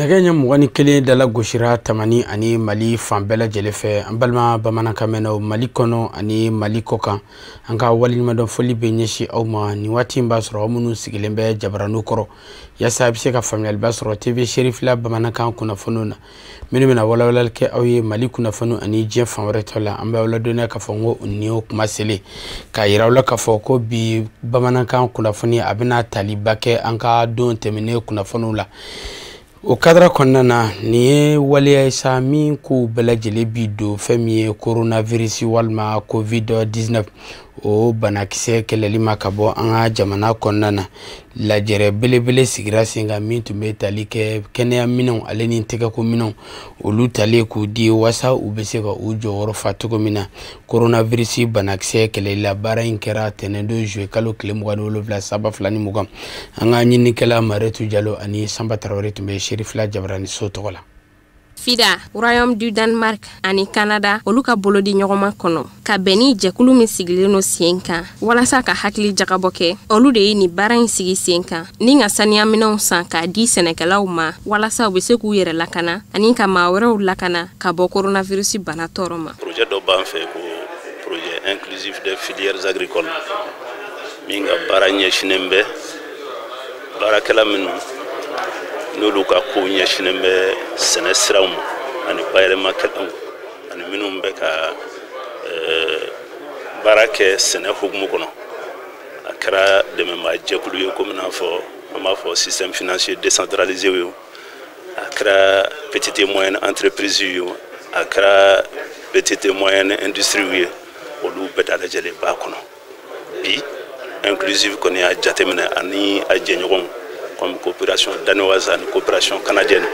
Nɛgɛ ɲɛ 21 dala gosira Tamani ani Mali fan bɛɛ lajɛlen fɛ. An balima bamanankan mɛnnaw Mali kɔnɔ ani Mali kɔkan, an ka waleɲumandɔn foli bɛ ɲɛsin aw ma nin waati in b'a sɔrɔ aw minnu sigilen bɛ jabaraniw kɔrɔ yaasa a bɛ se ka faamuyaliba sɔrɔ TV Serifila bamanankan kunnafoniw na, minnu bɛna walawalali kɛ aw ye Mali kunnafoniw ani diɲɛ fan wɛrɛ tɔ la. An bɛ aw ladɔnniya k'a fɔ n ko nin y'o kuma selen k'a yira aw la k'a fɔ ko bi bamanankan kunnafoni a bɛna taliba kɛ an ka don tɛmɛnen kunnafoniw la. O kadara kɔnɔna na, nin ye waleya ye sa min kow bɛɛ lajɛlen bi don fɛn min ye coronavirus walima covid-19 o banakisɛ kɛlɛli ma ka bɔ an ka jamana kɔnɔna na. Lajɛrɛ belebele sigira sen kan min tun bɛ tali kɛ kɛnɛya minɛnw ale ni tɛgɛko minɛnw olu talen k'u di waasa u bɛ se ka u jɔyɔrɔ fa cogo min na coronavirus banakisɛ kɛlɛli la. Baara in kɛra tɛnɛndon juillet kalo tile 27 saba fila ni mugan. An ka ɲininikɛla Maretu Jalo ani Sanba Tarawele tun bɛ Serifila Jabaraniso tɔgɔ la. FIDA, Royaume du Danemark ani Canada olu ka bolodi ɲɔgɔnma kɔnɔ ka bɛn ni jɛkulu min sigilen no sen kan walasa ka hakili jagabɔ kɛ, olu de ye nin baara in sigi sen kan ni ka saniyaminɛnw san k'a di sɛnɛkɛlaw ma walasa u bɛ se k'u yɛrɛ lakana ani ka maa wɛrɛw lakana ka bɔ coronavirus bana tɔɔrɔ ma. Projet dɔ b'an fɛ ko projet inclusif des filières agricoles min ka baara ɲɛsinnen bɛ baarakɛla minnu n'olu ka kow ɲɛsinnen bɛ sɛnɛ siraw ma ani bayɛlɛmakɛlaw ani minnu bɛ ka baara kɛ sɛnɛ hukumu kɔnɔ. A kɛra dɛmɛbaa jɛkulu ye komi n'a fɔ an b'a fɔ système financier décentralisé ye, a kɛra petite et moyenne entreprise ye, a kɛra petite et moyenne industrie ye, olu bɛɛ lajɛlen b'a kɔnɔ. Bi inclusive kɔni y'a jateminɛ ani a jɛɲɔgɔnw comme coopération danoise ani coopération canadienne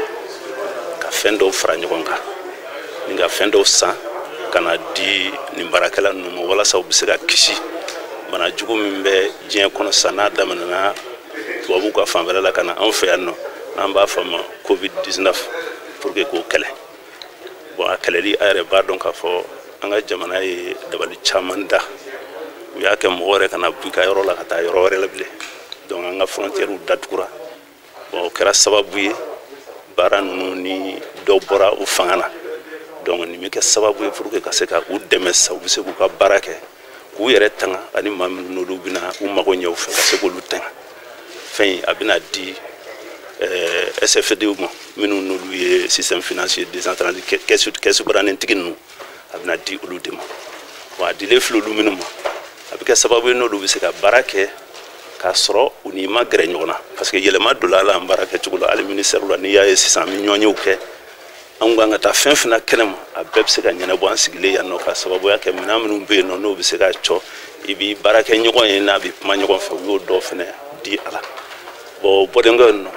ka fɛn dɔw fara ɲɔgɔn kan ni ka fɛn dɔw san ka na di nin baarakɛla ninnu ma walasa u bɛ se ka kisi bana jugu min bɛ diɲɛ kɔnɔ sisan n'a daminɛna tubabuw ka fanfɛla la ka na anw fɛ yan nɔ n'an b'a fɔ a ma covid-19 pour que k'o kɛlɛ. Bon, a kɛlɛli a yɛrɛ b'a dɔn k'a fɔ an ka jamana ye dabali caman da, u y'a kɛ mɔgɔ yɛrɛ kana bɔ i ka yɔrɔ la ka taa yɔrɔ wɛrɛ la bilen. Donc an ka frontière datugura. Bon, o kɛra sababu ye baara ninnu ni dɔ bɔra u fanga na. Donc nin bɛ kɛ sababu ye pour que ka se ka u dɛmɛ sisan u bɛ se k'u ka baara kɛ k'u yɛrɛ tanga ani maa minnu n'olu bɛna u mago ɲɛ u fɛ ka se k'olu tanga. Fɛn in a bɛna di SFD ma minnu n'olu ye système financier décentralisé kɛsu baranintigi ninnu, a bɛna di olu de ma. Bon, a dilen filɛ olu minnu ma, a bɛ kɛ sababu ye n'olu bɛ se ka baara kɛ k'a sɔrɔ u ni ma gɛrɛ ɲɔgɔn na parce que yɛlɛma donna la an baara kɛcogo la. Hali ministère la n'i y'a ye sisan an bɛ ɲɔgɔnyew kɛ, an kan ka taa fɛn fɛn na kɛnɛ ma a bɛɛ bɛ se ka ɲɛnabɔ an sigilen yan nɔ ka sababuya kɛ minɛn minnu bɛ yen nɔ n'o bɛ se ka cɔ i b'i baara kɛ ɲɔgɔn ye n'a bɛ kuma ɲɔgɔn fɛ, u y'o dɔw fɛnɛ di a la. Bon, o bɔlen kɔ yen nɔ,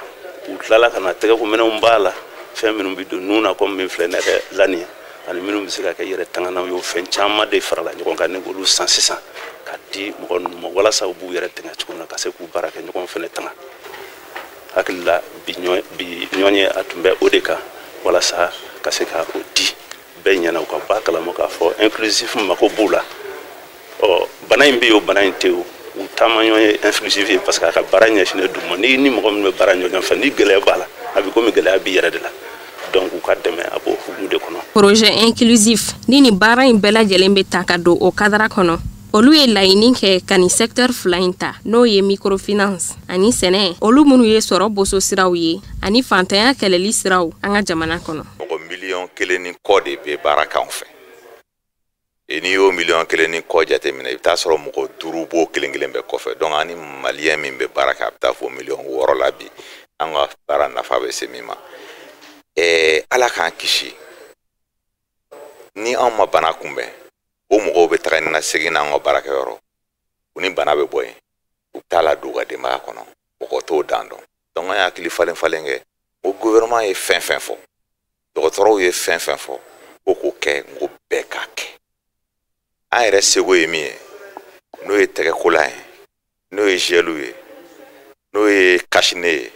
u tilala ka na tɛgɛkominɛnw b'a la, fɛn minnu bɛ don nun na komi min filɛ nɛgɛ la nin ye ani minnu bɛ se ka kɛ yɛrɛ tanganaw ye, o fɛn caman de farala ɲɔgɔn kan ni k'olu san sisan ka di mɔgɔ ninnu ma walasa u b'u yɛrɛ tanga cogo min na ka se k'u baara kɛ ɲɔgɔn fɛnɛ tanga. Hakili la bi ɲɔgɔn ye a tun bɛ o de kan walasa ka se ka o di bɛɛ ɲɛna u ka bɔ a kalama k'a fɔ inclusif mako b'u la. Ɔ bana in bɛ yen o bana in tɛ yen o, u taama ɲɔgɔn ye inclusif ye parce que a ka baara ɲɛsinnen d'u ma. Ni mɔgɔ min bɛ baara ɲɔgɔn fɛ ni gɛlɛya b'a la a bɛ komi gɛlɛya b'i yɛrɛ de la. Donc u ka dɛmɛ a b'o hukumu de kɔnɔ. Projet inclusif ni nin baara in bɛɛ lajɛlen bɛ ta ka don o kadara kɔnɔ, olu ye laɲini kɛ ka nin secteur fila in ta n'o ye microfinance ani sɛnɛ, olu minnu ye sɔrɔ boso siraw ye ani fantanya kɛlɛli siraw an ka jamana kɔnɔ. Mɔgɔ 1,1 miliyɔn ni kɔ de bɛ baara k'anw fɛ. E n'i y'o 1,1 miliyɔn ni kɔ jateminɛ, i bɛ taa sɔrɔ mɔgɔ 5 b'o kelen kelen bɛɛ kɔfɛ. Donc an ni maliyɛn min bɛ baara kɛ a bɛ taa fo 6 miliyɔn la bi, an ka baara nafa bɛ se min ma. Ala k'an kisi ni anw ma bana kunbɛn, o mɔgɔw bɛ taga ni ka segin n'an ka baarakɛyɔrɔ, u ni bana bɛ bɔ yen, u bɛ taa la don u ka denbaya kɔnɔ, mɔgɔ t'o dan dɔn. Donc an ye hakili falen falen kɛ o gouvernement ye fɛn fɛn fɔ, dɔgɔtɔrɔw ye fɛn fɛn fɔ ko k'o kɛ, n ko bɛɛ k'a kɛ. An yɛrɛ seko ye min ye, n'o ye tɛgɛkolan ye, n'o ye gel ye, n'o ye cache-nez ye,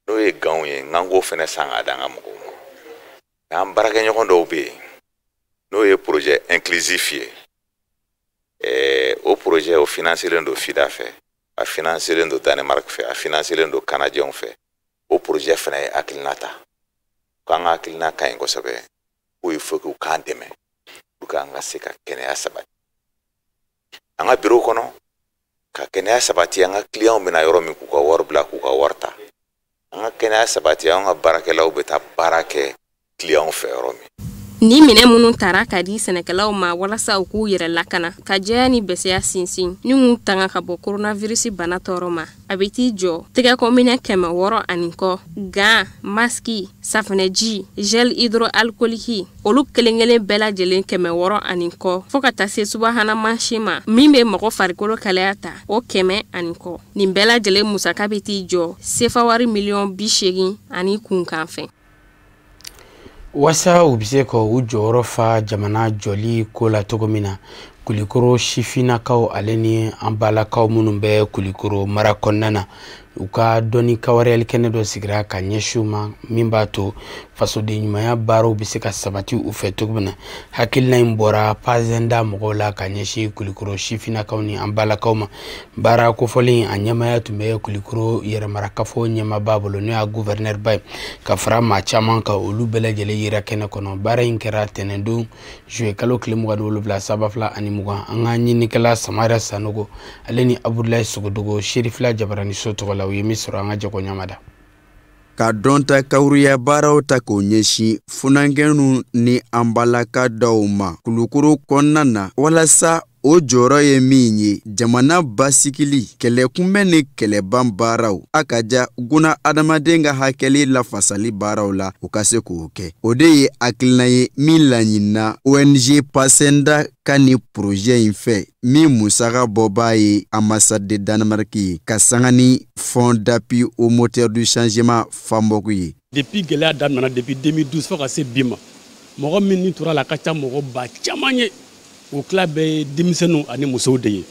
n'o ye gants ye, n k'an k'o fɛnɛ san k'a d'an ka mɔgɔw ma. An baarakɛɲɔgɔn dɔw bɛ yen n'o ye projet inclusif ye, o projet o financelen don FIDA fɛ, a financelen don Danemark fɛ, a financelen don Canadiens fɛ. O projet fana ye hakilina ta. K'an ka hakilina ka ɲi kosɛbɛ, ko il faut que u k'an dɛmɛ pour que an ka se ka kɛnɛya sabati an ka bureau kɔnɔ, ka kɛnɛya sabati an ka clients bɛna yɔrɔ min k'u ka wari bila, k'u ka wari ta, an ka kɛnɛya sabati an ka baarakɛlaw bɛ taa baara kɛ clients fɛ yɔrɔ min. Ni minɛ minnu tara ka di sɛnɛkɛlaw ma walasa u k'u yɛrɛ lakana, ka jɛya ni bɛsɛya sinsin ni k'u tanga ka bɔ coronavirus bana tɔɔrɔ ma, a bɛ t'i jɔ tɛgɛkɔminɛ 600 ani kɔ, gants, masque, safunɛji, gel hydroalcoolique, olu kelen kelen bɛɛ lajɛlen 600 ani kɔ, fɔɔ ka taa se subahana mansin ma min bɛ mɔgɔ farikolo kalaya ta, o 100 ani kɔ. Nin bɛɛ lajɛlen musaka bɛ t'i jɔ sefawari miliyɔn 80 ani kunkan fɛn. Wasa u bɛ se ka u jɔyɔrɔ fa jamana jɔli ko la cogo min na, Kulikoro sifinnakaw ale ni an balakaw minnu bɛ Kulikoro mara kɔnɔna na, u ka dɔnni kawariyali kɛnɛ dɔ sigira ka ɲɛsin u ma min b'a to fasoden ɲumanya baaraw bɛ se ka sabati u fɛ cogo min na. Hakilina in bɔra Pazɛnda mɔgɔw la ka ɲɛsin Kulikoro sifinnakaw ni an balakaw ma. Baara kofɔlen a ɲɛmaya tun bɛ Kulikoro yɛrɛmarakafo ɲɛmaaba bolo, n'o y'a gouverneur ba ye, ka fara maa caman kan, olu bɛɛ lajɛlen yera kɛnɛ kɔnɔ. Baara in kɛra tɛnɛndon juillet kalo tile 27 2020. An ka ɲininikɛla Samara Sanogo ale ni Abudulayi Sogodogo Serifila Jabaraniso tɔgɔ la, u ye min sɔrɔ, an ka jɛ k'o ɲamada. Ka dɔnta kawuruya baaraw ta k'o ɲɛsin funankɛninw ni an balaka dɔw ma Kulukoro kɔnɔna na, walasa o jɔyɔrɔ ye min ye jamana basigili, kɛlɛkunbɛn ni kɛlɛban baaraw, a ka ja guna adamaden ka hakɛli lafasali baaraw la, u ka se k'o kɛ. O de ye hakilina ye min laɲinina ONG Pasenda ka ni projet in fɛ, min musaka bɔbaa ye ambassade de Danemark ye, ka sanga ni fonds d'appui au moteur du changement FAMOC ye. Depuis gɛlɛya daminɛna, depuis 2012 fo ka se bi ma, mɔgɔ min ni tora la a ka ca mɔgɔ ba caman ye. O tila bɛɛ ye denmisɛnninw ani musow de ye.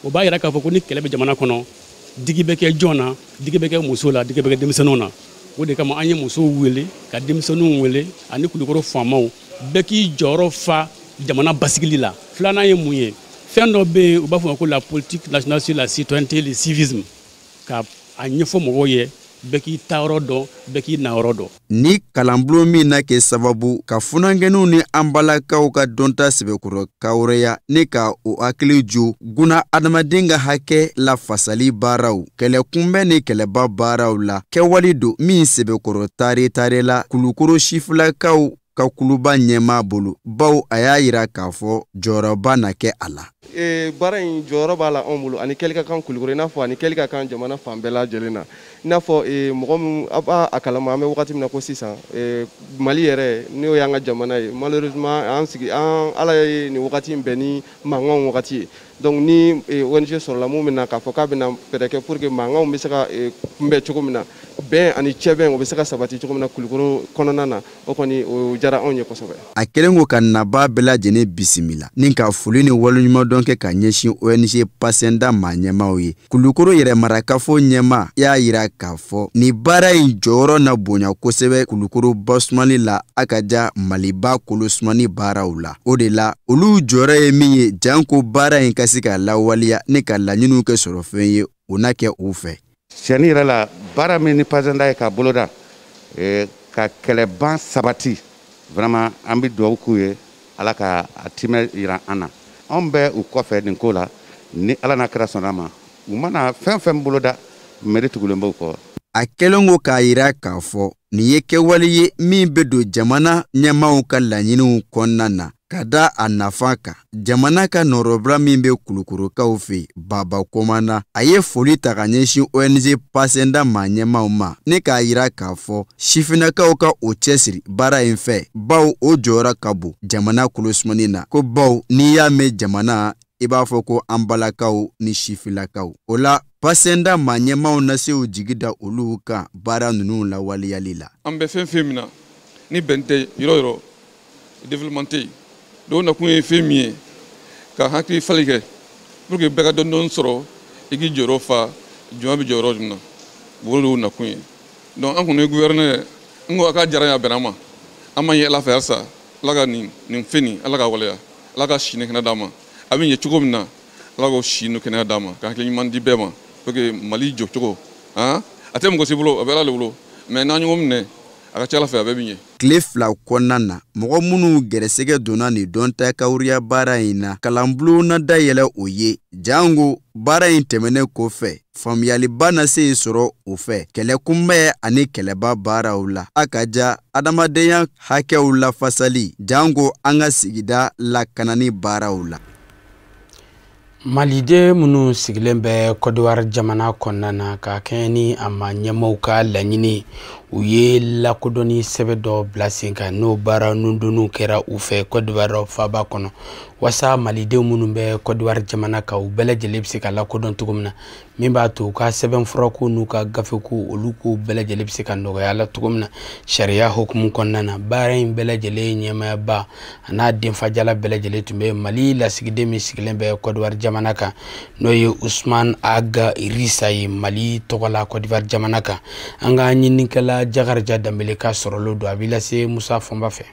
O b'a yira k'a fɔ ko ni kɛlɛ bɛ jamana kɔnɔ, digi bɛ kɛ jɔn na? Digi bɛ kɛ muso la, digi bɛ kɛ denmisɛnninw na. O de kama an ye musow wele ka denmisɛnninw wele ani Kulukoro faamaw, bɛɛ k'i jɔyɔrɔ fa jamana basigili la. Filanan ye mun ye? Fɛn dɔ bɛ yen, u b'a fɔ ma ko la politique nationale sur la citoyenneté, le civisme, ka a ɲɛfɔ mɔgɔw ye, bɛɛ k'i taayɔrɔ dɔn, bɛɛ k'i nayɔrɔ dɔn. Ni kalanbulon min na kɛ sababu ka funankɛninw ni an balakaw ka dɔnta sɛbɛkɔrɔ kawureya ni ka o hakili jo guna adamaden ka hakɛ lafasali baaraw, kɛlɛkunbɛn ni kɛlɛba baaraw la, kɛwale don min sɛbɛkɔrɔ tare tare la Kulukoro sifilakaw ka kuluba ɲɛmaa bolo, baw a y'a yira k'a fɔ jɔyɔrɔba na kɛ a la. Baara in jɔyɔrɔ b'a la anw bolo ani kɛli ka kan Kulukoro, i n'a fɔ ani kɛli ka kan jamana fan bɛɛ lajɛlen na. I n'a fɔ mɔgɔ min a b'a a kalama, an bɛ wagati min na ko sisan, Mali yɛrɛ, n'o y'an ka jamana ye, malheureusement an sigi an Ala ye nin wagati in bɛn ni mankanw wagati ye. Donc ni ONG sɔrɔla mun bɛna k'a fɔ k'a bɛna fɛɛrɛ kɛ pour que mankanw bɛ se ka kunbɛn cogo min na, bɛn ani cɛbɛn o bɛ se ka sabati cogo min na Kulukoro kɔnɔna na, o kɔni o diyara anw ye kosɛbɛ. A kɛlen ko ka nabaa bɛɛ lajɛlen bisimila ni ka foli ni waleɲumandɔn kɛ ka ɲɛsin ONG Pasenda maa ɲɛmaaw ye, Kulukoro yɛrɛmarakafo ɲɛmaa y'a yira k'a fɔ nin baara in jɔyɔrɔ na bonya kosɛbɛ Kulukoro basumali la, a ka ja Maliba kolosumani baaraw la. O de la olu jɔyɔrɔ ye min ye, janko baara in ka se ka lawaleya ni ka laɲiniw kɛ sɔrɔ fɛn ye, o na kɛ u fɛ. Tiɲɛni yɛrɛ la, baara min ni Pasenda ye k'a boloda ka kɛlɛban sabati, vraiment an bɛ dugawu k'u ye, Ala ka a timɛ yira an na. Anw bɛ u kɔfɛ nin ko la, ni Ala n'a kira sɔnna ma, u mana fɛn fɛn boloda, mairie tugulen b'u kɔ. A kɛlen ko k'a yira k'a fɔ nin ye kɛwale ye min bɛ don jamana ɲɛmaaw ka laɲiniw kɔnɔna na, ka da a nafa kan jamana ka nɔrɔbila min bɛ Kulukorokaw fɛ Baba Komana. A ye foli ta ka ɲɛsin ONG Pasenda maa ɲɛmaaw ma ni k'a yira k'a fɔ sifinnakaw ka o cɛsiri baara in fɛ, baw o jɔyɔrɔ ka bon jamana kolosumani na, ko baw n'i y'a mɛn jamana, i b'a fɔ ko an balakaw ni sifilakaw. O la Pasenda maa ɲɛmaaw na se u jigi da olu kan baara ninnu lawaleyali la. An bɛ fɛn fɛn min na, ni bɛn tɛ yɔrɔ yɔrɔ, développement tɛ yen. Dɔw nakun ye fɛn min ye, ka hakili falen kɛ pour que bɛɛ ka dɔɔni dɔɔni sɔrɔ, i k'i jɔyɔrɔ fa jɔn bɛ jɔyɔrɔ min na, o de y'o nakun ye. Donc an kɔni ye gouverneur, n ko a ka diyara n ye, a bɛnna ma. An ma ɲɛ Ala fɛ halisa, Ala ka nin fɛn nin, Ala ka waleya, Ala ka si ni kɛnɛ d'a ma. A bɛ ɲɛ cogo min na, Ala k'o si ni kɛnɛya d'a ma, ka hakili ɲuman di bɛɛ ma pour que Mali jɔ cogo, han, a tɛ mɔgɔ si bolo, a bɛ Ala de bolo, mais n'an ɲɔgɔn minɛ, a ka ca Ala fɛ a bɛɛ bɛ ɲɛ. Tile 2 kɔnɔna na, mɔgɔ minnu gɛrɛsɛgɛ donna nin dɔnta kawuriya baara in na, kalanbulon na dayɛlɛ o ye. Jango baara in tɛmɛnen kɔfɛ, faamuyaliba na se sɔrɔ o fɛ kɛlɛkunbɛn ani kɛlɛba baaraw la. A ka ja adamadenya hakɛw lafasali, jango an ka sigida lakanani baaraw la. Maliden minnu sigilen bɛ Côte d'Ivoire jamana kɔnɔna na, ka kɛɲɛ ni a ma ɲɛmaaw ka laɲini, u ye lakodɔnni sɛbɛn dɔ bila sen kan, n'o baara nundonniw kɛra u fɛ Côte d'Ivoire faaba kɔnɔ, walasa malidenw minnu bɛ Côte d'Ivoire jamana kan, u bɛɛ lajɛlen bɛ se ka lakodɔn cogo min na, min b'a to u ka sɛbɛnfurako n'u ka gafeko, olu ko bɛɛ lajɛlen bɛ se ka nɔgɔya la cogo min na sariya hukumu kɔnɔna na. Baara in bɛɛ lajɛlen ɲɛmaayaba a n'a denfajala bɛɛ lajɛlen tun bɛ Mali lasigiden min sigilen bɛ Côte d'Ivoire jamana kan, n'o ye Usman Aga Irisa ye Mali tɔgɔ la Côte d'Ivoire jamana kan. An ka ɲininikɛla Jakarija Danbele ka sɔrɔlo don, a b'i lase Musa Fɔnba fɛ.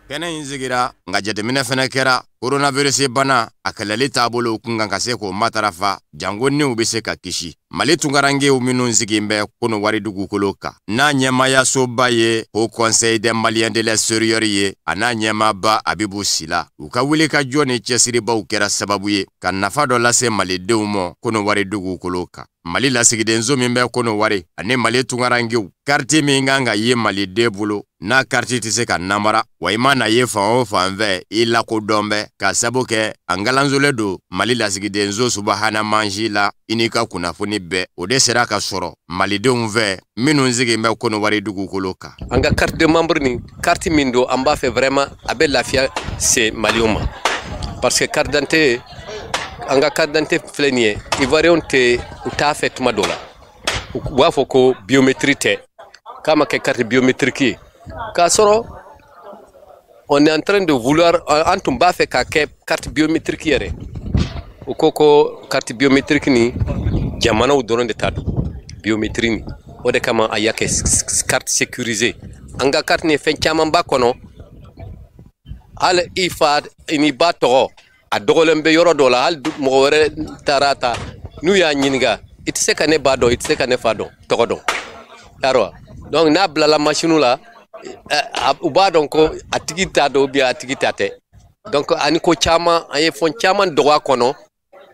Kɛnɛ in sigira, nka jateminɛ fɛnɛ kɛra coronavirus bana a kɛlɛli taabolo kun kan ka se k'o matarafa, jango niw bɛ se ka kisi. Mali tunkarankew minnu sigin bɛ Kɔnɔwari dugukolo kan, n'a ɲɛmaayasoba ye Haut Conseil des Maliens de l'extérieur ye, a n'a ɲɛmaaba Abibu Sila, u ka wulikajɔ ni cɛsiribaw kɛra sababu ye ka nafa dɔ lase malidenw ma Kɔnɔwari dugukolo kan. Mali lasigidenso min bɛ Kɔnɔwari ani Mali tunkarankew, kariti min kan ka ye maliden bolo, n'a kariti tɛ se ka namara, wa i mana ye fan o fan fɛ, i lakodɔn bɛ, ka sabu kɛ a ngalanzolen don Mali lasigidenso subahana mansi la. I n'i ka kunnafoni bɛɛ, o de sera ka sɔrɔ malidenw fɛ minnu sigin bɛ Kɔnɔwari dugukolo kan. An ka carte de membre ni carte min don, an b'a fɛ vraiment a bɛ lafiya se malienw ma, parce que carte d'identité, an ka carte d'identité filɛ nin ye, ivoirienw tɛ u t'a fɛ. Tuma dɔ la, u b'a fɔ ko biométrie tɛ, k'a ma kɛ carte biométrique ye, k'a sɔrɔ on est en train de vouloir, an tun b'a fɛ k'a kɛ carte biométrique yɛrɛ. U ko ko carte biométrique ni jamanaw dɔrɔn de ta don biométrie ni, o de kama a y'a kɛ carte sécurisée. An ka carte ni fɛn caman b'a kɔnɔ, hali i fa ni ba tɔgɔ a dɔgɔlen bɛ yɔrɔ dɔ la, hali mɔgɔ wɛrɛ taara ta, n'u y'a ɲininka, i tɛ se ka ne ba dɔn, i tɛ se ka ne fa dɔn tɔgɔ dɔn, yarɔ. Donc n'a bilala machine la, u b'a dɔn ko a tigi t'a dɔn ou bien a tigi ta tɛ. Donc ani ko caman, an ye fɛn caman dɔgɔ a kɔnɔ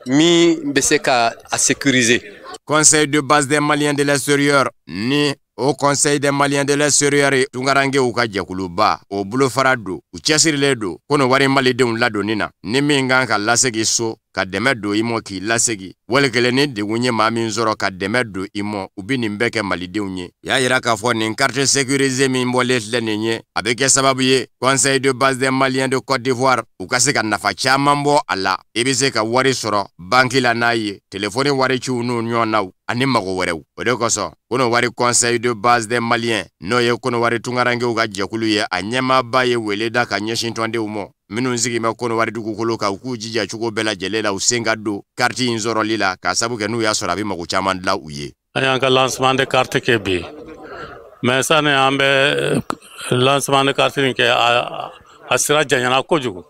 min bɛ se ka a sécuriser. Conseil de base des Maliens de l'extérieur ni Haut Conseil des Maliens de l'extérieur, tunkarankew ka jɛkuluba o bolofara don, u cɛsirilen don Kɔnɔwari malidenw ladonni na, ni min kan ka lasegi so ka dɛmɛ don i mɔ k'i lasegi, wali kelen ni degun ye maa min sɔrɔ ka dɛmɛ don i mɔ, u bɛ nin bɛɛ kɛ malidenw ye. Y'a yira k'a fɔ nin carte sécurisée min bɔlen filɛ nin ye, a bɛ kɛ sababu ye Conseil de base des Maliens de Côte d'Ivoire u ka se ka nafa caman bɔ a la. I bɛ se ka wari sɔrɔ banki la n'a ye, telefɔni wari ciw n'u ɲɔgɔnnaw ani mago wɛrɛw. O de kosɔn Kɔnɔwari Conseil de base des Maliens, n'o ye Kɔnɔwari tunkarankew ka jɛkulu ye, a ɲɛmaaba ye wele da ka ɲɛsin tɔndenw ma minnu sigi bɛ Kɔnɔwari dugukolo kan, u k'u jija cogo bɛɛ lajɛlen la u sen ka don carte in sɔrɔli la, k'a sabu kɛ n'u y'a sɔrɔ a bɛ mago caman dilan u ye. An y'an ka lancement de carte kɛ bi, mais sani an bɛ lancement de carte in kɛ, a sira janyana kojugu,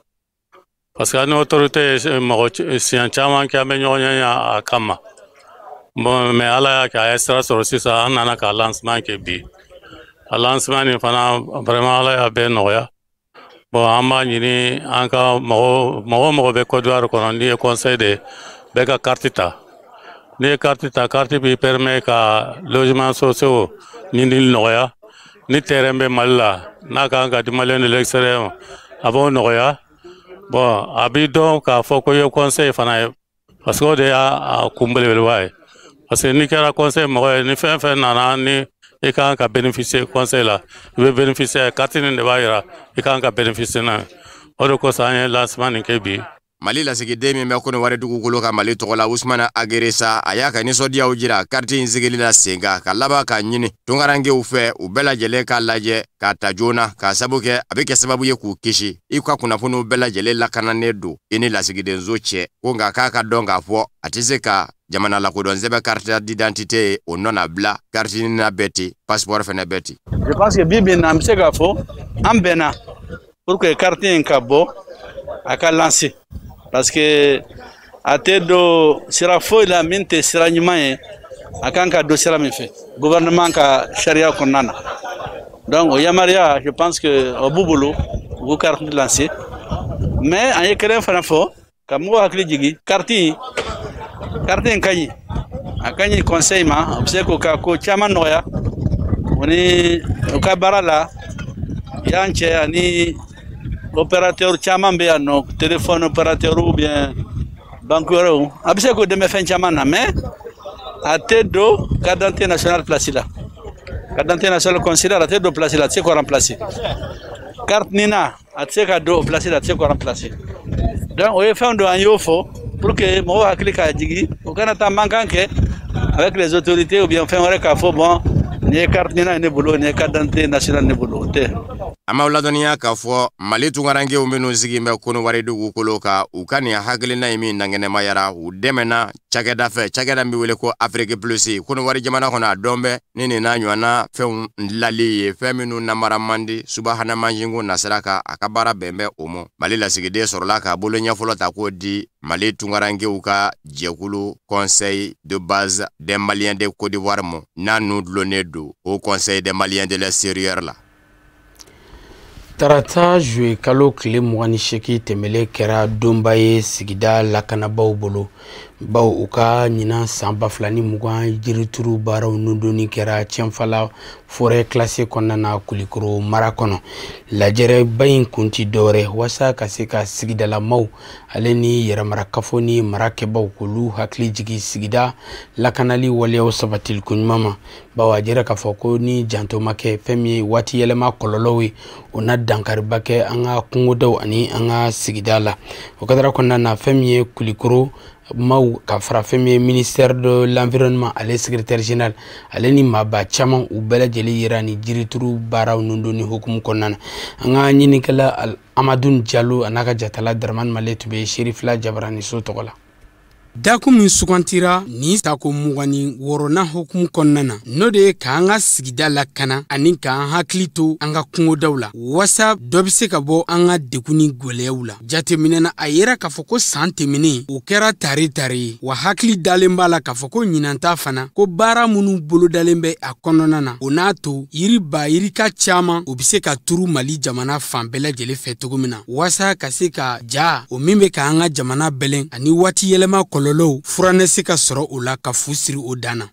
parce que an ni autorité ye mɔgɔ siɲɛ caman kɛ, an bɛ ɲɔgɔn ye a kama. Bon, mais Ala y'a kɛ a ye sira sɔrɔ sisan, an nana ka lancement kɛ bi. A lancement nin fana, vraiment, Ala y'a bɛɛ nɔgɔya. Bon, an b'a ɲini an ka mɔgɔ mɔgɔ mɔgɔ bɛ Côte d'Ivoire kɔnɔ, n'i ye conseil de bɛɛ ka carte ta. N'i ye carte ta, carte b'i permet ka logement sociaux ɲinili nɔgɔya. Ni terrain bɛ Mali la, n'a kan ka di malien de l'extérieur ma, a b'o nɔgɔya. Bon, a b'i dɔn k'a fɔ ko i ye conseil fana ye, parce que o de y'a kun belebeleba ye, parce que n'i kɛra conseil mɔgɔ ye, ni fɛn fɛn nana ni i kan ka bénéficier conseil la, i bɛ bénéficier. Carte nin de b'a yira i kan ka bénéficier n'a ye. O de kosɔn an ye lancement nin kɛ bi. Mali lasigiden min bɛ Kɔnɔwari dugukolo ka Mali tɔgɔ la, Usumana Ageresa, a y'a ka nisɔndiyaw jira carte in sigili la sen kan, ka laban k'a ɲini tunkarankew fɛ u bɛɛ lajɛlen k'a lajɛ k'a ta joona, k'a sabu kɛ a bɛ kɛ sababu ye k'u kisi, i ka kunnafoniw bɛɛ lajɛlen lakananen don i ni lasigidenso cɛ. Ko nka k'a ka dɔn k'a fɔ a tɛ se ka jamana lakodɔn sɛbɛn carte d'identité ye o nɔ na bila, carte nina bɛɛ ten, passeport fɛnɛ bɛɛ ten. Je pense que bi bi in na, an bɛ se k'a fɔ an bɛnna pour que carte in ka bɔ, a ka lancer, parce que a tɛ don sira foyi la min tɛ sira ɲuman ye, a kan ka don sira min fɛ gouvernement ka sariya kɔnɔna na. Donc o yamaruya, je pense que o b'u bolo, u b'u carte lancer. Mais an ye kelen fana fɔ ka mɔgɔw hakili jigin, carte in ka ɲi, a ka ɲi conseil ma, a bɛ se k'o ka ko caman nɔgɔya o ni u ka baara la. Y'an cɛ ani opérateur caman bɛ yan nɔ, téléphone opérateur ou bien banque wɛrɛw, a bɛ se k'o dɛmɛ fɛn caman na, mais a tɛ don carte d'identité nationale place la. Carte d'identité nationale consulaire, a tɛ don place la, a tɛ se k'o remplacer. Carte NINA, a tɛ se ka don o place la, a tɛ se k'o remplacer. Donc o ye fɛn dɔ an y'o fɔ pour que mɔgɔw hakili ka jigin, o kana taa mankan kɛ avec les autorités ou bien fɛn wɛrɛ k'a fɔ bon, nin ye carte NINA ye ne bolo, nin ye carte d'identité nationale ne bolo, o tɛ. An b'aw ladɔnniya k'a fɔ Mali tunkarankew minnu sigi bɛ Kɔnɔwari dugukolo kan, u ka nin hakilina ye min dankɛnɛmayara, u dɛmɛna cakɛda fɛ, cakɛda min bɛ wele ko Afrique Plus. Kɔnɔwari jamana kɔnɔ, a dɔn bɛ ni nin n'a ɲɔgɔnna fɛnw dilali ye, fɛn minnu namara man di subahana mansinko nasira kan, a ka baara bɛn bɛ o ma. Mali lasigiden sɔrɔla k'a bolo ɲɛfɔlɔ ta k'o di Mali tunkarankew ka jɛkulu Conseil de base des Maliens de Côte d'Ivoire ma, n'a n'u dulonnen don au Conseil des Maliens de l'extérieur la. Tarata juillet kalo tile 28 tɛmɛlen kɛra donba ye sigida lakanabaw bolo, bawo u ka ɲinan san 2020 jirituru baaraw nudonni kɛra Tienfala forêt classée kɔnɔna na, Kulikoro mara kɔnɔ. Lajɛrɛba in kun ti dɔwɛrɛ waasa ka se ka sigidalamaw ale ni yɛrɛmarakafo ni marakɛbaw k'olu hakili jigi sigida lakanali waleyaw sabatiliko ɲuman ma, bawo a jɛra k'a fɔ ko ni janto ma kɛ, fɛn min ye waati yɛlɛma kɔlɔlɔw ye, o na dankariba kɛ an ka kungodaw ani an ka sigida la. O kadara kɔnɔna na, fɛn min ye Kulikoro maaw ka fara fɛn min ye ministère de l'environnement ale secrétaire général ale ni maaba caman, u bɛɛ lajɛlen yera ni jirituru baaraw nundonni hukumu kɔnɔna na. An ka ɲinikɛla Amadou Diallo a n'a ka jatala Dramane Male tun bɛ Serifila Jabaraniso tɔgɔ la. Dakun min sugantira nin tako 26nan hukumu kɔnɔna na, n'o de ye k'an ka sigida lakana ani k'an hakili to an ka kungodaw la, waasa dɔ bɛ se ka bɔ an ka degun ni gwɛlɛyaw la. Jateminɛ na, a yera k'a fɔ ko san tɛmɛnen o kɛra tare tare ye, wa hakili dalen b'a la k'a fɔ ko ɲinan ta fana, ko baara minnu bolodalen bɛ a kɔnɔna na, o n'a to yiri ba yirika caman o bɛ se ka turu Mali jamana fan bɛɛ lajɛlen fɛ cogo min na, waasa ka se ka ja o min bɛ k'an ka jamana bɛlɛn ani waati yɛlɛma kɔlɔlɔw furanɛ se ka sɔrɔ o la ka fu siri o dan na.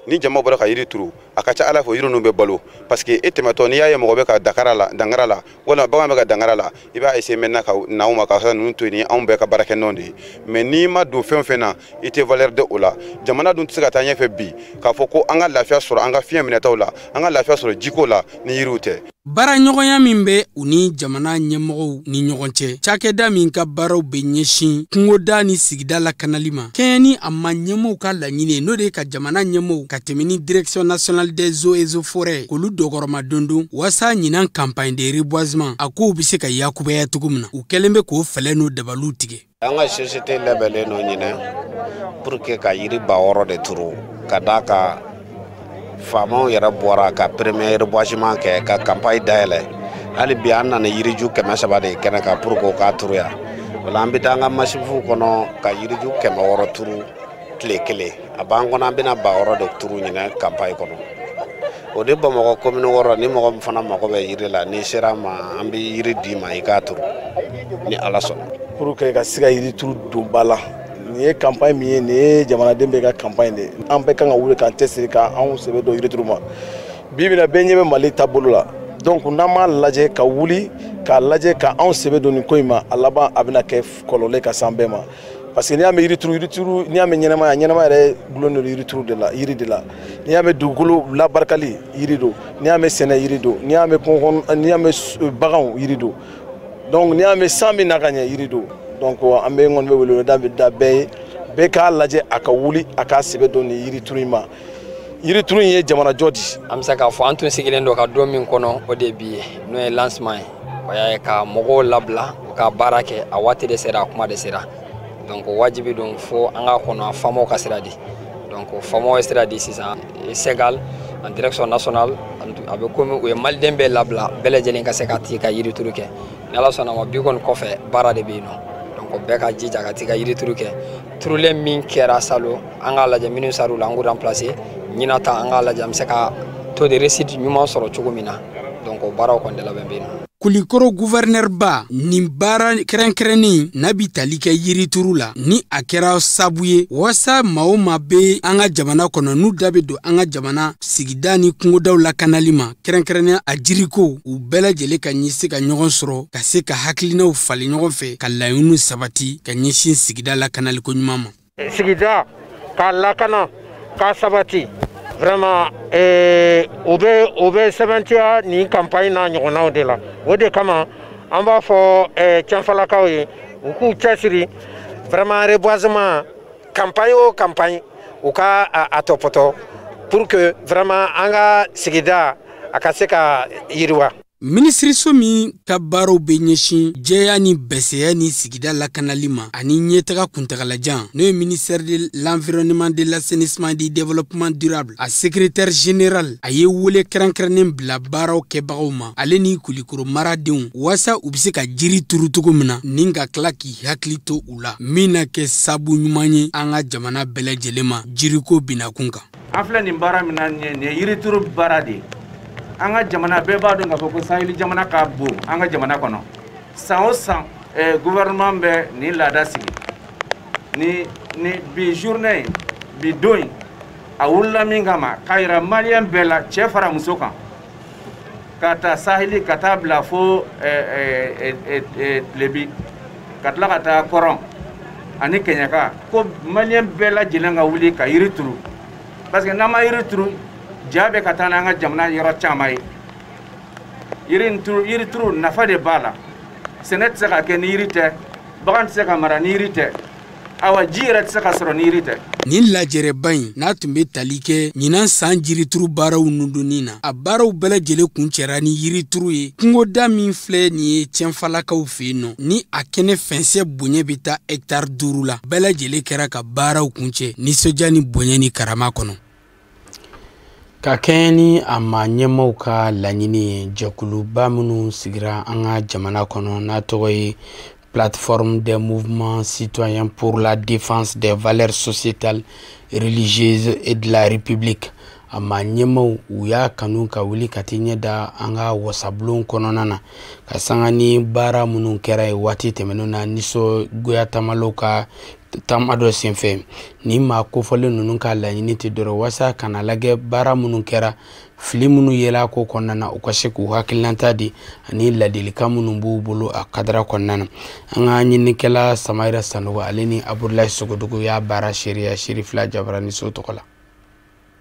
Ni jama bɔra ka yiri turu, a ka ca Ala fɛ yiri ninnu bɛ balo, parce que e tɛmɛtɔ n'i y'a ye mɔgɔ bɛ ka dakara la, dangara la, walima bagan bɛ ka dangara la, i b'a essayer maintenant ka na u ma ka sɔrɔ ninnu to yen, ni anw bɛɛ ka baarakɛ nɔ de ye. Mais n'i ma don fɛn o fɛn na, i tɛ valeur de o la. Jamana dun tɛ se ka taa ɲɛfɛ bi k'a fɔ ko an ka lafiya sɔrɔ an ka fiɲɛ minɛtaw la, an ka lafiya sɔrɔ jiko la ni yiriw tɛ. Baaraɲɔgɔnya min bɛ u ni jamana ɲɛmɔgɔw ni ɲɔgɔn cɛ, cakɛda min ka baaraw bɛ ɲɛsin kungoda ni sigida lakanali ma, kɛɲɛ ni a ma ɲɛmɔgɔw ka laɲini ye, n'o de ye ka jamana ɲɛmɔgɔw ka tɛmɛ ni direction nationale des eaux et forêts k'olu dɔgɔrɔma dondon, waasa ɲinan campagne de reboisement a kow bɛ se ka yakubaya cogo min na. U kɛlen bɛ k'o fɛlɛ n'o dabaliw tigɛ. An ka société labɛnnen don ɲinɛ pour que ka yiri 6000 de turu, ka d'a kan faamaw yɛrɛ bɔra ka premier reboisement kɛ ka campagne dayɛlɛ. Hali bi an nana yiriju 300 de kɛnɛ kan pour que o k'a turu yan. O la an bɛ taa an ka masifuw kɔnɔ ka yiriju 600 turu tile kelen. A b'an kɔnɔ an bɛna 6000 de turu ɲinɛ campagne kɔnɔ. O de Bamakɔ commune 6, ni mɔgɔ min fana mago bɛ yiri la, n'i sera an ma, an bɛ yiri d'i ma i k'a turu ni Ala sɔnna. Pour que ka se ka yiri turu don ba la, nin ye campagne min ye, nin ye jamanaden bɛɛ ka campagne de ye. An bɛɛ kan ka wuli k'an cɛsiri k'anw sɛbɛ don yirituru ma. Bi bi in na, bɛɛ ɲɛ bɛ Mali taabolo la. Donc n'an m'a lajɛ ka wuli k'a lajɛ ka anw sɛbɛ don nin ko in ma, a laban a bɛna kɛ kɔlɔlɔ ye ka s'an bɛɛ ma. Parce que n'i y'a mɛn yirituru, yirituru, n'i y'a mɛn ɲɛnamaya, ɲɛnamaya yɛrɛ gulonnen don yirituru de la, yiri de la. N'i y'a mɛn dugukolo labarikali, yiri don. N'i y'a mɛn sɛnɛ, yiri don. N'i y'a mɛn kungo kɔnɔ, n'i y'a mɛn baganw, yiri don. Donc n'i y'a mɛn san bɛ na ka ɲɛ, yiri don. Donc an bɛ n kɔni bɛ weleweleda bɛ da bɛɛ ye, bɛɛ k'a lajɛ a ka wuli a k'a sɛbɛ don nin yirituru in ma. Yirituru in ye jamanajɔ di. An bɛ se k'a fɔ an tun sigilen don ka don min kɔnɔ, o de bi ye, n'o ye lancement ye. O y'a ye ka mɔgɔw labila u ka baara kɛ, a waati de sera, a kuma de sera. Donc wajibi don fo an ka kɔnɔ faamaw ka sira di. Donc faamaw ye sira di sisan, Segal en direction nationale, a bɛ komi u ye maliden bɛɛ labila, bɛɛ lajɛlen ka se ka t'i ka yirituru kɛ. Ni Ala sɔnna ma, bi kɔni kɔfɛ baara de bɛ yen nɔ. Donc bɛɛ ka jija ka t'i ka yirituru kɛ. Turulen min kɛra salon, an k'a lajɛ minnu sar'u la, an k'u remplacer. Ɲinan ta, an k'a lajɛ an bɛ se ka taux de réussite ɲuman sɔrɔ cogo min na. baaraw kɔni de labɛn bɛ yen nɔ. Kulikoro gouverneur ba nin baara kɛrɛnkɛrɛnnen n'a bi tali kɛ yirituru la, ni a kɛra sabu ye waasa maa o maa bɛ an ka jamana kɔnɔ, n'u da bɛ don an ka jamana sigida ni kungodaw lakanali ma, kɛrɛnkɛrɛnnenya a jiriko, u bɛɛ lajɛlen ka ɲi se ka ɲɔgɔn sɔrɔ, ka se ka hakilinaw falen ɲɔgɔn fɛ, ka laɲiniw sabati ka ɲɛsin sigida lakanaliko ɲuman ma. Sigida k'a lakana k'a sabati vraiment, o bɛ sɛbɛntiya nin campagne n'a ɲɔgɔnnaw de la. O de kama an b'a fɔ cɛnfalakaw ye, u k'u cɛsiri vraiment, reboisement campagne o campagne, u ka a tɔpɔtɔ pour que vraiment an ka sigida a ka se ka yiriwa. Minisiriso min ka baaraw bɛ ɲɛsin jɛya ni bɛsɛya ni sigida lakanali ma ani ɲɛtaga kuntagalajan, n'o ye ministère de l'Environnement, de l'Assainissement et du Développement durable, a secrétaire général, a ye wele kɛrɛnkɛrɛnnen bila baaraw kɛbagaw ma, ale ni Kulikoro maradenw, waasa u bɛ se ka jiri turu cogo min na, ni ka tila k'i hakili to u la, min na kɛ sabu ɲuman ye an ka jamana bɛɛ lajɛlen ma jiriko binakun kan. An filɛ nin baara min na, nin ye yirituru baara de ye. An ka jamana bɛɛ b'a dɔn k'a fɔ ko saheli jamana ka bon an ka jamana kɔnɔ. San o san, gouvernement bɛ nin laada sigi. Ni bi journée in, bi don in, a wulila min kama, k'a yira maliyɛn bɛɛ la, cɛ fara muso kan, ka taa saheli ka taa bila fo tilebi, ka tila ka taa kɔrɔn ani kɛɲɛka, ko maliyɛn bɛɛ lajɛlen ka wuli ka yiri turu, parce que n'an ma yiri turu, ja bɛ ka taa n'an ka jamana yɔrɔ caman ye. Yiri turu nafa de b'a la. Sɛnɛ tɛ se ka kɛ ni yiri tɛ, bagan tɛ se ka mara ni yiri tɛ, awa ji yɛrɛ tɛ se ka sɔrɔ ni yiri tɛ. Nin lajɛrɛba in n'a tun bɛ tali kɛ ɲinan san jirituru baaraw nundonni na, a baaraw bɛɛ lajɛlen kuncɛra ni yirituru ye. Kungoda min filɛ nin ye cɛnfalakaw fɛ yen nɔ, ni a kɛnɛ fɛnsɛ bonya bɛ taa hɛkitari 5 la, bɛɛ lajɛlen kɛra ka baaraw kuncɛ nisɔndiya ni bonya ni karama kɔnɔ. Ka kɛɲɛ ni a maa ɲɛmaaw ka laɲini ye, jɛkuluba minnu sigira an ka jamana kɔnɔ n'a tɔgɔ ye Plateforme des mouvements citoyens pour la défense des valeurs sociétales, religieuses et de la République, a maa ɲɛmaaw u y'a kanu ka wuli ka t'i ɲɛ da an ka wasabulon kɔnɔna na, ka sanga ni baara minnu kɛra yen waati tɛmɛnenw na nisɔngoya taamalaw ka taama dɔ senfɛ. Ni maa kofɔlen ninnu ka laɲini tɛ dɔrɔn waasa ka na lajɛ baara minnu kɛra, fili minnu yela ko kɔnɔna na, u ka se k'u hakilinata di ani ladilikan minnu b'u bolo a kadara kɔnɔna na. An ka ɲininikɛla Samayira Sanogo, ale ni Abudulayi Sogodogo y'a baara seereya Serifila Jabaraniso tɔgɔ la.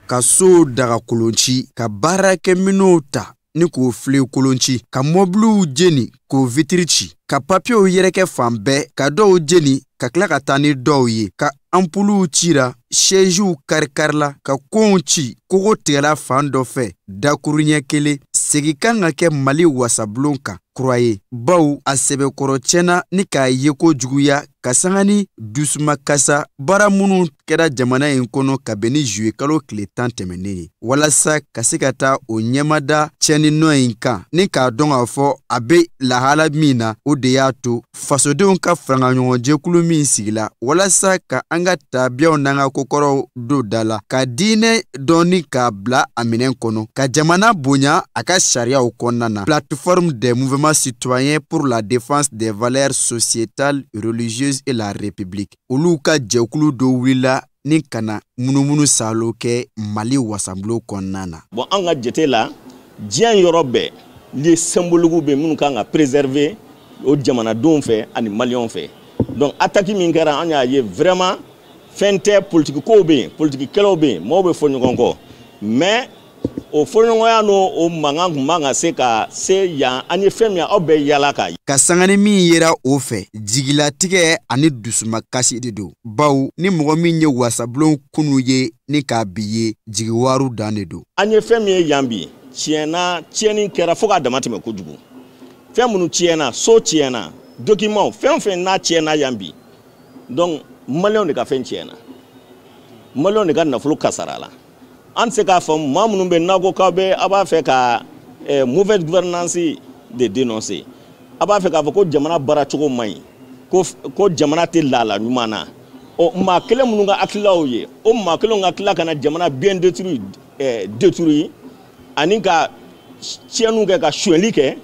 Ka sow daga kolon ci, ka baarakɛminɛnw ta ni k'o file kolon ci, ka mɔbiliw jeni k'o vitiri ci, ka papiyew yɛrɛkɛ fan bɛɛ, ka dɔw jeni ka tila ka taa ni dɔw ye, ka anpuluw cira, sɛziw kari-karila, ka konw ci, kogo tigɛla fan dɔ fɛ. Dakuruɲɛ kelen, segin kan ka kɛ Mali wasabulon kan kura ye, baw a sɛbɛkɔrɔ tiɲɛna ni k'a ye ko juguya, ka sanga ni dusumakasa baara minnu kɛra jamana in kɔnɔ kabini juye kalo tile 10 tɛmɛnen ye, walasa ka se ka taa o ɲɛmada tiɲɛni nɔ in kan ni k'a dɔn k'a fɔ a bɛ lahala min na. O de y'a to fasodenw ka farankaɲɔgɔnjɛkulu min sigila walasa ka an ka tabiyaw n'an ka kokɔrɔw don da la, ka diinɛ dɔɔni k'a bila a minɛn kɔnɔ, ka jamana bonya a ka sariyaw kɔnɔna na. Plateforme des mouvements citoyens pour la défense des valeurs sociétales, religieuses et la République, olu ka jɛkulu dɔ wulila ni ka na munumunu salo kɛ Mali wasabulon kɔnɔna na. Bon, an ka jate la, diɲɛ yɔrɔ bɛɛ, lieu symbolique bɛ minnu kan ka préserver o jamanadenw fɛ ani maliyɛnw fɛ. Donc attaque min kɛra, an y'a ye vraiment fɛn tɛ, politique kow bɛ yen, politique kɛlɛw bɛ yen, maaw bɛ fɔ ɲɔgɔn kɔ, mais o fɔɲɔgɔnya n'o o mankan tun man ka se ka se yan. An ye fɛn min ye, aw bɛɛ yala k'a ye. Ka sanga ni min yera o fɛ, jigilatigɛ ani dusumakasi de don, baw ni mɔgɔ min ye wasabulon kunu ye ni k'a bi ye, jigiwaru dan de don. An ye fɛn min ye yan bi, tiɲɛna, tiɲɛni kɛra fo k'a dama tɛmɛ kojugu. Fɛn minnu tiɲɛna, so tiɲɛna, document, fɛn o fɛn n'a tiɲɛna yan bi, donc maliyɛnw de ka fɛn tiɲɛna, maliyɛnw de ka nafolo kasara la. An tɛ se k'a faamu, maa minnu bɛ n'a ko k'aw bɛ aw b'a fɛ ka mauvaise gouvernance de dénoncer, a b'a fɛ k'a fɔ ko jamana baaracogo man ɲi, ko jamana tɛ lahala ɲuman na. Ɔ maa kelen minnu ka hakililaw ye, o maa kelenw ka tila ka na jamana bien détruire, détruire ani ka tiɲɛniw kɛ ka sonyɛli kɛ,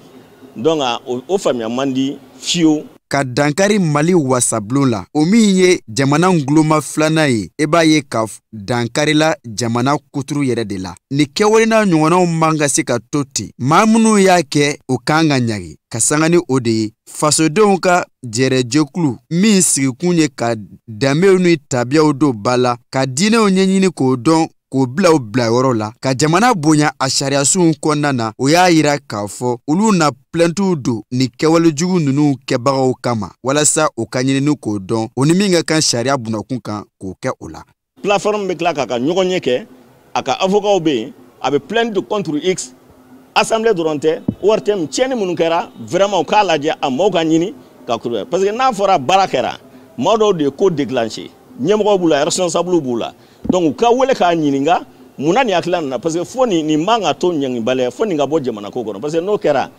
donc o faamuya man di fiyewu. Ka dankari Mali wasabulon la, o min ye jamana nguloma filanan ye, e b'a ye ka dankarila jamana kuturu yɛrɛ de la. Nin kɛwale n'a ɲɔgɔnnaw man ka se ka to ten. Maa minnu y'a kɛ, o kan ka ɲangi. Ka sanga ni o de ye, fasodenw ka jɛrɛjɛkulu min sigikun ye ka danbew ni tabiyaw don ba la, ka diinɛw ɲɛɲini k'o dɔn, k'o bila o bilayɔrɔ la, ka jamana bonya a sariyasunw kɔnɔna na, o y'a yira k'a fɔ olu na plaintes don nin kɛwalejugu ninnu kɛbagaw kama, walasa o ka ɲinini k'o dɔn, o ni min ka kan sariya bunakun kan k'o kɛ o la. Plateforme bɛ tila k'a ka ɲɔgɔn ɲɛ kɛ, a ka avocats bɛ yen, a bɛ plainte contre X, assemblée dɔrɔn tɛ, ORTM tiɲɛni minnu kɛra vraiment u k'a lajɛ a maaw ka ɲini ka kuru, parce que n'a fɔra baara kɛra, maa dɔw de ye ko déclenché, ɲɛmɔgɔw b'u la, responsable b'u la, donc u ka wele k'a ɲininka munna nin hakilina nana, parce que fo nin man ka to ɲangibaliya, fo nin ka bɔ jamana ko kɔnɔ, parce que n'o kɛra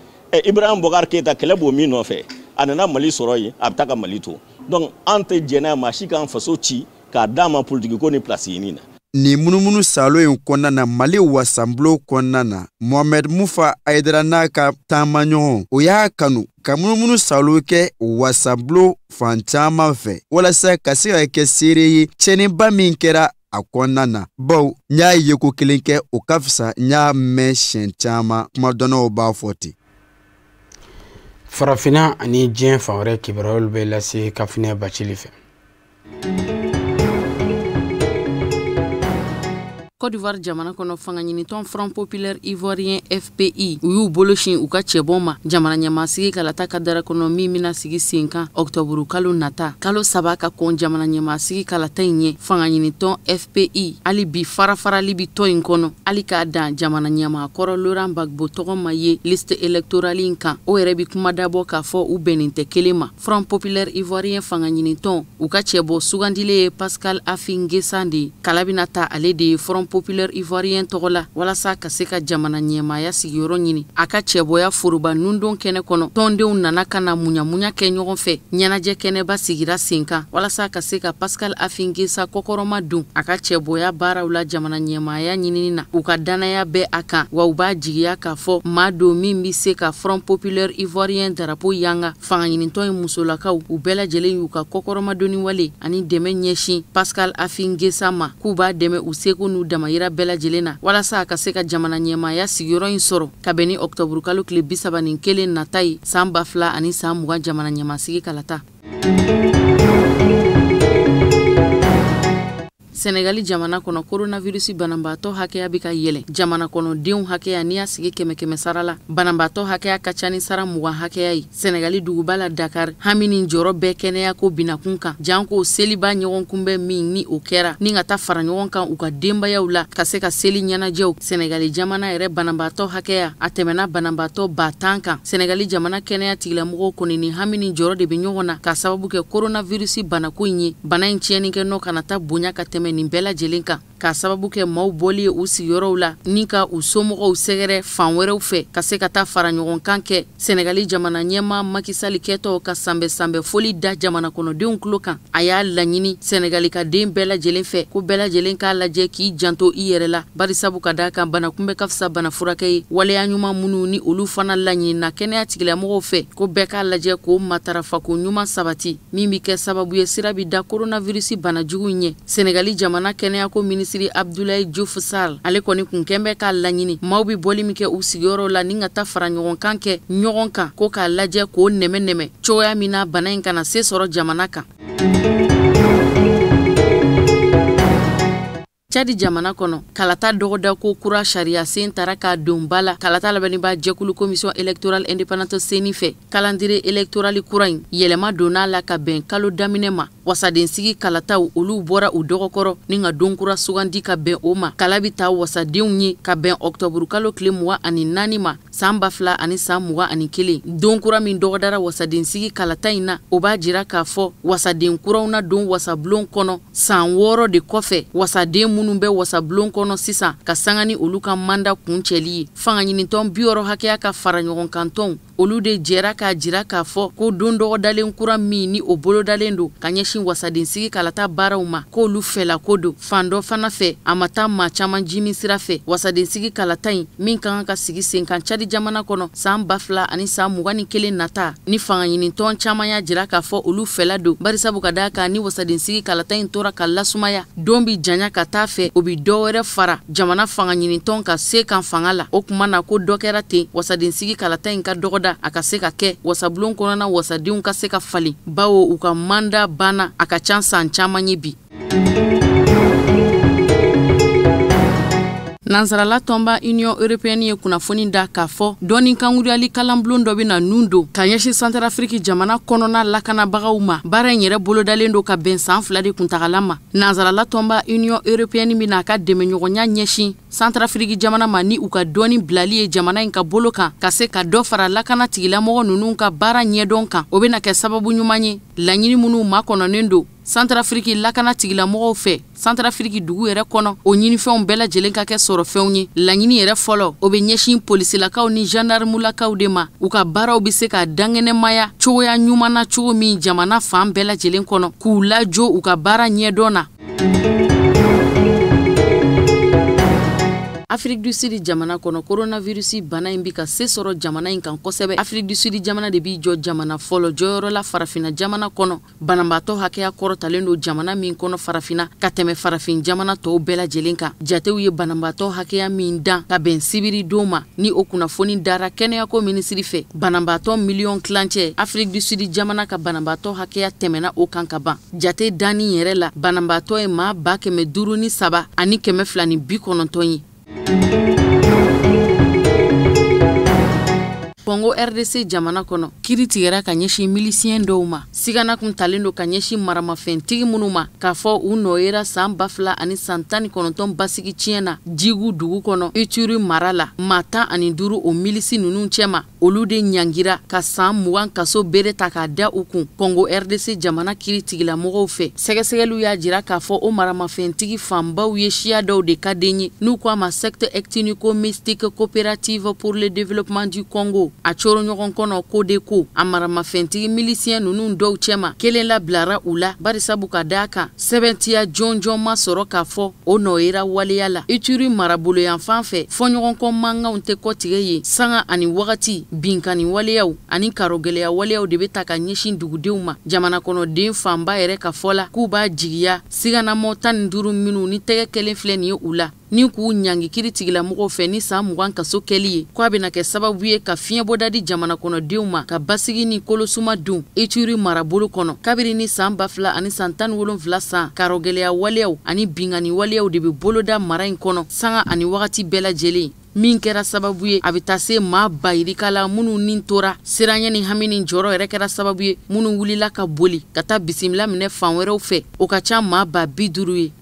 Ibrahim Boubacar Keïta kɛlɛ b'o min nɔfɛ, a nana Mali sɔrɔ yen, a bɛ taa ka Mali to, donc an tɛ jɛn n'a ye maa si k'an faso ci k'a d'a ma politique ko ni place ɲini na. Nin munumunu salo in kɔnɔna na, Mali wasanbulon kɔnɔna na, Mohamed Mufa Aidara n'a ka taamaɲɔgɔn, o y'a kanu ka munumunu salo kɛ wasanbulon fan caman fɛ, walasa ka se ka kɛ seere ye tiɲɛniba min kɛra a kɔnɔna na, bawo n y'a ye ko kelen kɛ, o ka fisa n y'a mɛn siɲɛ caman, kumadɔnnaw b'a fɔ ten. Farafinna ani diɲɛ fan wɛrɛ kibaruyaw bɛ lase Kafinɛ Bacili fɛ. Côte d'Ivoire jamana kɔnɔ, fanga ɲinitɔn Front Populaire Ivoirien FPI u y'u bolo sin u ka cɛbɔ ma jamana ɲɛmaasigi kalata ka dara kɔnɔ min bɛna sigi sen kan ɔktɔburu kalo nata, kalo 3 ka kɔn jamana ɲɛmaasigi kalata in ɲɛ. Fanga ɲinitɔn FPI hali bi farafarali bi tɔn in kɔnɔ, hali k'a dan jamana ɲɛmaa kɔrɔ Laurent Gbagbo tɔgɔ ma ye liste électorale in kan, o yɛrɛ bi kuma dabɔ k'a fɔ u bɛnnen tɛ kelen ma. Front Populaire Ivoirien fanga ɲinitɔn u ka cɛbɔ sugandilen ye Pascal Affi N'Guessan de ye, kala bɛna ta ale de ye Front Populaire Ivoirien tɔgɔ la walasa ka se ka jamana ɲɛmaaya sigiyɔrɔ ɲini. A ka cɛbɔya foroba nundon kɛnɛ kɔnɔ, tɔndenw nana ka na muɲamuɲa kɛ ɲɔgɔn fɛ, ɲɛnajɛ kɛnɛba sigira sen kan walasa ka se ka Pascal Affi N'Guessan kɔkɔrɔma don a ka cɛbɔya baaraw la jamana ɲɛmaaya ɲinini na. U ka danaya bɛ a kan, wa u b'a jigiya k'a fɔ maa don min bɛ se ka Front Populaire Ivoirien darapo yanga. Fanga ɲinitɔn in musolakaw u bɛɛ lajɛlen y'u ka kɔkɔrɔmadonni wale ani dɛmɛ ɲɛsin Pascal Affi N'Guessan ma, k'u b'a dɛmɛ u seko n'u damayira bɛɛ lajɛlen na walasa a ka se ka jamana ɲɛmaaya sigiyɔrɔ in sɔrɔ ka bɛn ni ɔktɔburu kalo tile 31 nata ye san 2020 jamana ɲɛmaasigi kalata. Senegali jamana kɔnɔ, coronavirus banabaatɔ hakɛya bɛ ka yɛlɛ. Jamana kɔnɔdenw hakɛya n'i y'a sigi 100 sara la, banabaatɔ hakɛya ka ca ni sara 20 hakɛya ye. Senegali duguba la Dakar, hami ni jɔrɔ bɛɛ kɛnɛya ko binakun kan, janko seliba ɲɔgɔn kunbɛn min ni o kɛra ni ka taa fara ɲɔgɔn kan u ka denbayaw la ka se ka seli ɲɛnajɛw. Senegali jamana yɛrɛ banabaatɔ hakɛya a tɛmɛna banabaatɔ 10,000 kan. Senegali jamana kɛnɛya tigilamɔgɔw kɔni ni hami ni jɔrɔ de bɛ ɲɔgɔn na ka sababu kɛ coronavirus banako in ye. Bana in tiɲɛni kɛ nɔ kana taa bonya ka tɛmɛ nin bɛɛ lajɛlen kan, k'a sababu kɛ maaw bɔli ye u sigiyɔrɔw la ni ka u somɔgɔw sɛgɛrɛ fan wɛrɛw fɛ ka se ka taa fara ɲɔgɔn kan kɛ. Senegali jamana ɲɛmaa Macky Sall kɛtɔ ka sanbɛ foli da jamana kɔnɔdenw tulo kan, a y'a laɲini Senegali ka den bɛɛ lajɛlen fɛ ko bɛɛ lajɛlen k'a lajɛ k'i janto i yɛrɛ la, barisabu ka d'a kan bana kunbɛ ka fisa bana furakɛ ye. Waleya ɲuman minnu ni olu fana laɲinina kɛnɛya tigilamɔgɔw fɛ ko bɛɛ k'a lajɛ k'o matarafako ɲuman sabati min bɛ kɛ sababu ye sira bɛ da coronavirus bana jugu in ɲɛ. Senegali jamana kɛnɛyako minisiri Abdoulaye Diouf Sarr ale kɔni kun kɛn bɛ k'a laɲini maaw bɛ bɔli min kɛ u sigiyɔrɔw la ni ka taa fara ɲɔgɔn kan kɛ ɲɔgɔn kan ko k'a lajɛ k'o nɛmɛ cogoya min na bana in kana se sɔrɔ jamana kan. Tchad jamana kɔnɔ, kalata dɔgɔdako kura sariya sen tara k'a don ba la kalata labɛnniba jɛkulu commission électorale indépendante CENI fɛ. Calendrier électoral kura in yɛlɛma donna la ka bɛn kalo daminɛ ma. Wasadensigi kalataw olu bɔra u dɔgɔkɔrɔ ni ka don kura sugandi ka bɛn o ma. Kala bɛ taa wasadenw ye ka bɛn ɔktɔburu kalo tile 24 ma san 2021. Don kura min dɔgɔdara wasadensigi kalata in na, o b'a jira k'a fɔ wasaden kuraw na don wasabulon kɔnɔ san 6 de kɔfɛ, wasaden minnu bɛ wasabulon kɔnɔ sisan ka sanga ni olu ka manda kuncɛli ye. Fangaɲinitɔn 60 hakɛya ka fara ɲɔgɔn kan tɔnw, olu de jɛra k'a jira k'a fɔ ko don dɔgɔdalen kura min ni o bolodalen don ka ɲɛsin wasadensigi kalata baaraw ma, k'olu fɛlako don. Fan dɔ fana fɛ, a ma taa maa caman jimi sira fɛ. Wasadensigi kalata in min ka kan ka sigi sen kan Cadi jamana kɔnɔ san 2021 nata, ni fangaɲinitɔn caman y'a jira k'a fɔ olu fɛla don, barisabu ka d'a kan ni wasadensigi kalata in tora ka lasumaya, don bi janya ka taa fɛ, o bi dɔ wɛrɛ fara jamana fangaɲinitɔn ka se kan fanga la. O kuma na ko dɔ kɛra ten wasadensigi kalata in ka dɔgɔda a ka se ka kɛ, wasabulon kɔnɔna wasadenw ka se ka falen, bawo u ka manda banna a ka ca san caman ye bi. Nansarala tɔnba Union européenne ye kunnafoni da k'a fɔ dɔɔni kankuruyali kalanbulon dɔ bɛna nun don ka ɲɛsin Santarafiriki jamana kɔnɔna lakanabagaw ma. Baara in yɛrɛ bolodalen don ka bɛn san 2 de kuntagala ma. Nansarala tɔnba Union européenne bɛna a ka dɛmɛɲɔgɔnya ɲɛsin Santarafiriki jamana ma ni u ka dɔɔni bilali ye jamana in ka bolo kan, ka se ka dɔ fara lakana tigilamɔgɔ ninnu ka baara ɲɛdɔn kan. O bɛna kɛ sababu ɲuman ye laɲini minnu makɔnɔnen don Santarafiriki lakana tigilamɔgɔw fɛ Santarafiriki dugu yɛrɛ kɔnɔ, o ɲinifɛnw bɛɛ lajɛlen ka kɛ sɔrɔfɛnw ye. Laɲini yɛrɛ fɔlɔ, o bɛ ɲɛsin polisilakaw ni gendarmulakaw de ma, u ka baaraw bɛ se ka dankɛnɛmaya cogoya ɲuman na cogo min jamana fan bɛɛ lajɛlen kɔnɔ, k'u lajɔ u ka baara ɲɛdɔn na. Afrique du Sud jamana kɔnɔ, coronavirus bana in bi ka se sɔrɔ jamana in kan kosɛbɛ. Afrique du Sud jamana de b'i jɔ jamana fɔlɔ jɔyɔrɔ la farafinna jamana kɔnɔ. Banabaatɔ hakɛya kɔrɔtalen don jamana min kɔnɔ farafinna ka tɛmɛ farafin jamana tɔw bɛɛ lajɛlen kan. Jatew ye banabaatɔ hakɛya min dan ka bɛn sibiri don ma, ni o kunnafoni dara kɛnɛyako minisiri fɛ. Banabaatɔ miliyɔn tilancɛ, Afrique du Sud jamana ka banabaatɔ hakɛya tɛmɛna o kan ka ban. Jate danni yɛrɛ la, banabaatɔ ye maa 503 290 ye. Congo RDC jamana kɔnɔ, kiiri tigɛra ka ɲɛsin milisiyɛn dɔw ma. Sigana kun talen don ka ɲɛsin maramafɛntigi minnu ma k'a fɔ u nɔ yera san 2019 basigi tiɲɛ na Jigu dugu kɔnɔ Ituri mara la. Maa 15 o milisi ninnu cɛma, olu de ɲangira ka san 20 kaso bere ta k'a da u kun Congo RDC jamana kiiri tigilamɔgɔw fɛ. Sɛgɛsɛgɛliw y'a jira k'a fɔ o maramafɛntigi fanbaw ye siya dɔw de ka den ye, n'u ko a ma secte ethnico-mystique coopérative pour le développement du Congo. A coro ɲɔgɔn kɔnɔ ko de ko a maramafɛntigi milisiyɛn ninnu dɔw cɛma, kelen labilara u la barisabu ka d'a kan sɛbɛntiya jɔnjɔn ma sɔrɔ k'a fɔ o nɔ yera waleya la. Ituri marabolo yanfan fɛ, fɔɲɔgɔnkɔ mankanw tɛ kɔtigɛ ye, sanga ani wagati binkanni waleyaw ani karogɛlɛya waleyaw de bɛ ta ka ɲɛsin dugudenw ma. Jamana kɔnɔden fanba yɛrɛ ka fɔ la k'u b'a jigiya siganamɔ 15 minnu ni tɛgɛ kelen filɛ nin ye u la, ni k'u ɲangi kiiri tigilamɔgɔw fɛ ni san 20 kaso kɛli ye, k'a bɛna kɛ sababu ye ka fiɲɛbɔda di jamana kɔnɔdenw ma ka basigi ni kolosuma dun Ituri marabolo kɔnɔ. Kabiri ni san 2017 san, karogɛlɛya waleyaw ani binkanni waleyaw de bɛ boloda mara in kɔnɔ sanga ani wagati bɛɛ lajɛlen, min kɛra sababu ye a bɛ taa se maa 100 la minnu ni tora siranɲɛ ni hami ni jɔrɔ yɛrɛ kɛra sababu ye minnu wulila ka boli ka taa bisimila minɛ fan wɛrɛw fɛ, o ka ca maa 50 ye.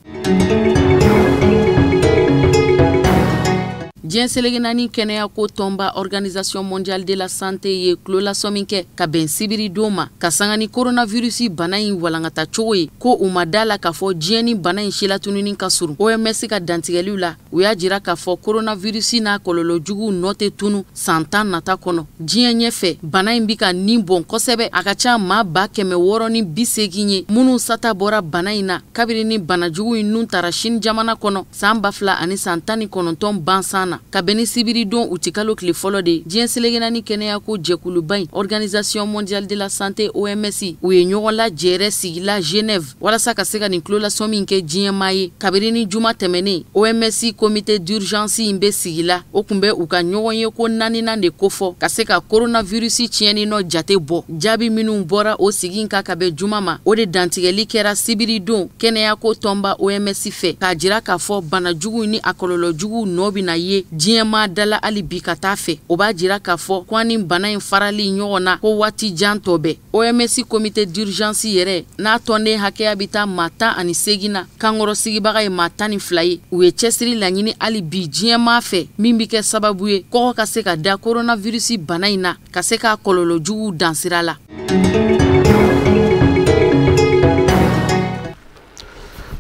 Diɲɛ seleke naani kɛnɛyako tɔnba Organisation mondiale de la santé ye tulolasɔmi kɛ ka bɛn sibiri don ma ka sanga ni coronavirus bana in walankata cogo ye, ko u ma da la k'a fɔ diɲɛ ni bana in silatununi ka surun. OMS ka dantigɛliw la, u y'a jira k'a fɔ coronavirus n'a kɔlɔlɔ juguw nɔ tɛ tunu san 10 nata kɔnɔ. Diɲɛ ɲɛfɛ, bana in bi ka nin bɔn kosɛbɛ, a ka ca maa 680 ye minnu sata bɔra bana in na kabini ni bana jugu in nun tara Chine jamana kɔnɔ san 2019 bansan na. Ka bɛn ni sibiri don u ti kalo tile fɔlɔ de, diɲɛ seleke naani kɛnɛyako jɛkuluba in Organisation mondiale de la santé OMS u ye ɲɔgɔn lajɛrɛ sigila Genève walasa ka se ka nin tulolasɔmi kɛ diɲɛmaa ye. Kabini ni juma tɛmɛnen, OMS comité d'urgence in bɛ sigila, o kun bɛ u ka ɲɔgɔn ye ko 4nan de kofɔ ka se ka coronavirus tiɲɛni nɔ jate bɔ. Jaabi minnu bɔra o sigi in kan ka bɛn juma ma, o de dantigɛli kɛra sibiri don kɛnɛyako tɔnba OMS fɛ k'a jira k'a fɔ bana jugu ni a kɔlɔlɔ juguw nɔ bɛna ye diɲɛmaa dala hali bi ka taa fɛ. O b'a jira k'a fɔ ko ani bana in farali ɲɔgɔn na ko waati jan tɔ bɛɛ. OMS comité d'urgence yɛrɛ n'a tɔnden hakɛya bɛ taa maa 18 na, kankɔrɔ sigibaga ye maa 12 ye. U ye cɛsiri laɲini hali bi diɲɛmaa fɛ min bɛ kɛ sababu ye kɔgɔ ka se ka da coronavirus bana in na, ka se k'a kɔlɔlɔ juguw dan sira la.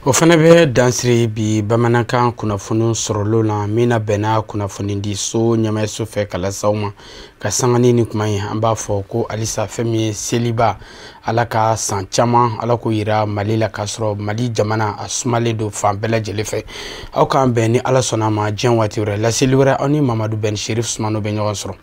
O fana bɛ dansiri bi bamanankan kunnafoni sɔrɔlo la min na bɛnna kunnafonidi so ɲɛmaayaso fɛ ka lase aw ma ka sanga ni kuma ye. An b'a fɔ ko halisa fɛn min ye seliba, Ala ka san caman Ala k'o yira Mali la k'a sɔrɔ Mali jamana a sumalen don fan bɛɛ lajɛlen fɛ. Aw k'an bɛn ni Ala sɔnna a ma diɲɛ waati wɛrɛ, laseli wɛrɛ, aw ni Mamadu Ben Sherif Sumano bɛ ɲɔgɔn sɔrɔ.